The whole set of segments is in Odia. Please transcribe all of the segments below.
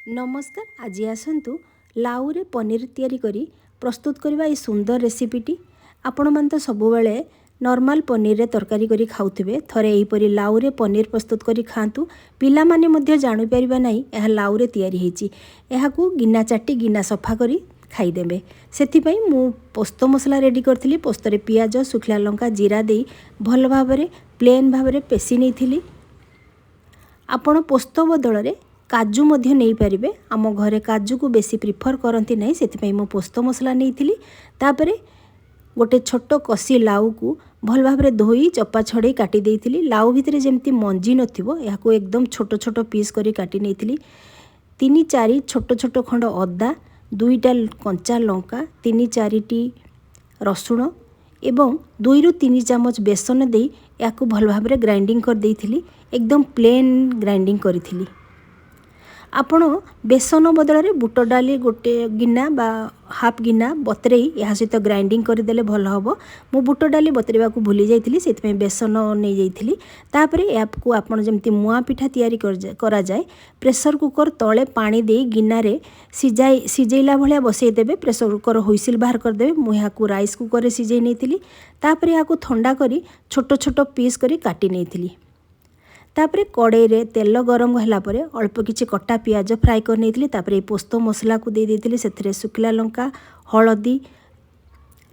ନମସ୍କାର, ଆଜି ଆସନ୍ତୁ ଲାଉରେ ପନିର ତିଆରି କରି ପ୍ରସ୍ତୁତ କରିବା ଏହି ସୁନ୍ଦର ରେସିପିଟି। ଆପଣମାନେ ତ ସବୁବେଳେ ନର୍ମାଲ ପନିରରେ ତରକାରୀ କରି ଖାଉଥିବେ। ଥରେ ଏହିପରି ଲାଉରେ ପନିର ପ୍ରସ୍ତୁତ କରି ଖାଆନ୍ତୁ। ପିଲାମାନେ ମଧ୍ୟ ଜାଣିପାରିବେ ନାହିଁ ଏହା ଲାଉରେ ତିଆରି ହେଇଛି। ଏହାକୁ ଗିନା ଚାଟି, ଗିନା ସଫା କରି ଖାଇଦେବେ। ସେଥିପାଇଁ ମୁଁ ପୋସ୍ତ ମସଲା ରେଡ଼ି କରିଥିଲି। ପୋସ୍ତରେ ପିଆଜ, ଶୁଖିଲା ଲଙ୍କା, ଜିରା ଦେଇ ଭଲ ଭାବରେ ପ୍ଲେନ୍ ଭାବରେ ପେଶି ନେଇଥିଲି। ଆପଣ ପୋସ୍ତ ବଦଳରେ କାଜୁ ମଧ୍ୟ ନେଇପାରିବେ। ଆମ ଘରେ କାଜୁକୁ ବେଶୀ ପ୍ରିଫର୍ କରନ୍ତି ନାହିଁ, ସେଥିପାଇଁ ମୁଁ ପୋସ୍ତ ମସଲା ନେଇଥିଲି। ତାପରେ ଗୋଟେ ଛୋଟ କଷି ଲାଉକୁ ଭଲ ଭାବରେ ଧୋଇ, ଚୋପା ଛଡ଼େଇ କାଟି ଦେଇଥିଲି। ଲାଉ ଭିତରେ ଯେମିତି ମଞ୍ଜି ନଥିବ, ଏହାକୁ ଏକଦମ ଛୋଟ ଛୋଟ ପିସ୍ କରି କାଟି ନେଇଥିଲି। ତିନି ଚାରି ଛୋଟ ଛୋଟ ଖଣ୍ଡ ଅଦା, ଦୁଇଟା କଞ୍ଚା ଲଙ୍କା, ତିନି ଚାରିଟି ରସୁଣ ଏବଂ 2ରୁ 3 ଚାମଚ ବେସନ ଦେଇ ଏହାକୁ ଭଲ ଭାବରେ ଗ୍ରାଇଣ୍ଡିଙ୍ଗ କରିଦେଇଥିଲି। ଏକଦମ ପ୍ଲେନ୍ ଗ୍ରାଇଣ୍ଡିଙ୍ଗ କରିଥିଲି। ଆପଣ ବେସନ ବଦଳରେ ବୁଟ ଡାଲି ଗୋଟେ ଗିନା ବା ହାଫ୍ ଗିନା ବତରେଇ ଏହା ସହିତ ଗ୍ରାଇଣ୍ଡିଙ୍ଗ କରିଦେଲେ ଭଲ ହେବ। ମୁଁ ବୁଟ ଡାଲି ବତରେଇବାକୁ ଭୁଲି ଯାଇଥିଲି, ସେଥିପାଇଁ ବେସନ ନେଇଯାଇଥିଲି। ତାପରେ ଏହାକୁ ଆପଣ ଯେମିତି ମୁଆଁ ପିଠା ତିଆରି କରାଯାଏ, ପ୍ରେସର କୁକର୍ ତଳେ ପାଣି ଦେଇ ଗିନାରେ ସିଝେଇଲା ଭଳିଆ ବସେଇ ଦେବେ। ପ୍ରେସର କୁକର୍ ହୁଇସିଲ୍ ବାହାର କରିଦେବେ। ମୁଁ ଏହାକୁ ରାଇସ୍ କୁକର୍ରେ ସିଝେଇ ନେଇଥିଲି। ତାପରେ ଏହାକୁ ଥଣ୍ଡା କରି ଛୋଟ ଛୋଟ ପିସ୍ କରି କାଟି ନେଇଥିଲି। ତାପରେ କଡ଼େଇରେ ତେଲ ଗରମ ହେଲା ପରେ ଅଳ୍ପ କିଛି କଟା ପିଆଜ ଫ୍ରାଏ କରି ନେଇଥିଲି। ତାପରେ ଏଇ ପୋସ୍ତ ମସଲାକୁ ଦେଇ ଦେଇଥିଲି। ସେଥିରେ ଶୁଖିଲା ଲଙ୍କା, ହଳଦୀ,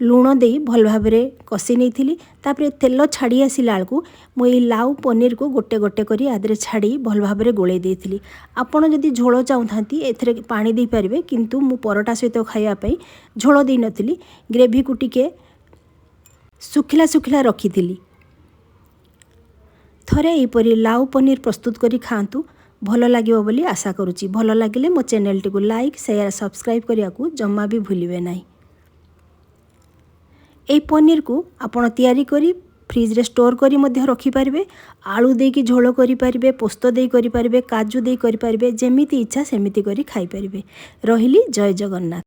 ଲୁଣ ଦେଇ ଭଲ ଭାବରେ କଷି ନେଇଥିଲି। ତାପରେ ତେଲ ଛାଡ଼ି ଆସିଲା ବେଳକୁ ମୁଁ ଏଇ ଲାଉ ପନିରକୁ ଗୋଟେ ଗୋଟେ କରି ଆ ଦେହରେ ଛାଡ଼ି ଭଲ ଭାବରେ ଗୋଳେଇ ଦେଇଥିଲି। ଆପଣ ଯଦି ଝୋଳ ଚାହୁଁଥାନ୍ତି, ଏଥିରେ ପାଣି ଦେଇପାରିବେ, କିନ୍ତୁ ମୁଁ ପରଟା ସହିତ ଖାଇବା ପାଇଁ ଝୋଳ ଦେଇନଥିଲି। ଗ୍ରେଭିକୁ ଟିକେ ଶୁଖିଲା ଶୁଖିଲା ରଖିଥିଲି। ଥରେ ଏହିପରି ଲାଉ ପନିର ପ୍ରସ୍ତୁତ କରି ଖାଆନ୍ତୁ, ଭଲ ଲାଗିବ ବୋଲି ଆଶା କରୁଛି। ଭଲ ଲାଗିଲେ ମୋ ଚ୍ୟାନେଲଟିକୁ ଲାଇକ୍, ସେୟାର, ସବସ୍କ୍ରାଇବ୍ କରିବାକୁ ଜମା ବି ଭୁଲିବେ ନାହିଁ। ଏହି ପନିରକୁ ଆପଣ ତିଆରି କରି ଫ୍ରିଜରେ ଷ୍ଟୋର୍ କରି ମଧ୍ୟ ରଖିପାରିବେ। ଆଳୁ ଦେଇକି ଝୋଳ କରିପାରିବେ, ପୋସ୍ତ ଦେଇ କରିପାରିବେ, କାଜୁ ଦେଇ କରିପାରିବେ। ଯେମିତି ଇଚ୍ଛା ସେମିତି କରି ଖାଇପାରିବେ। ରହିଲି, ଜୟ ଜଗନ୍ନାଥ।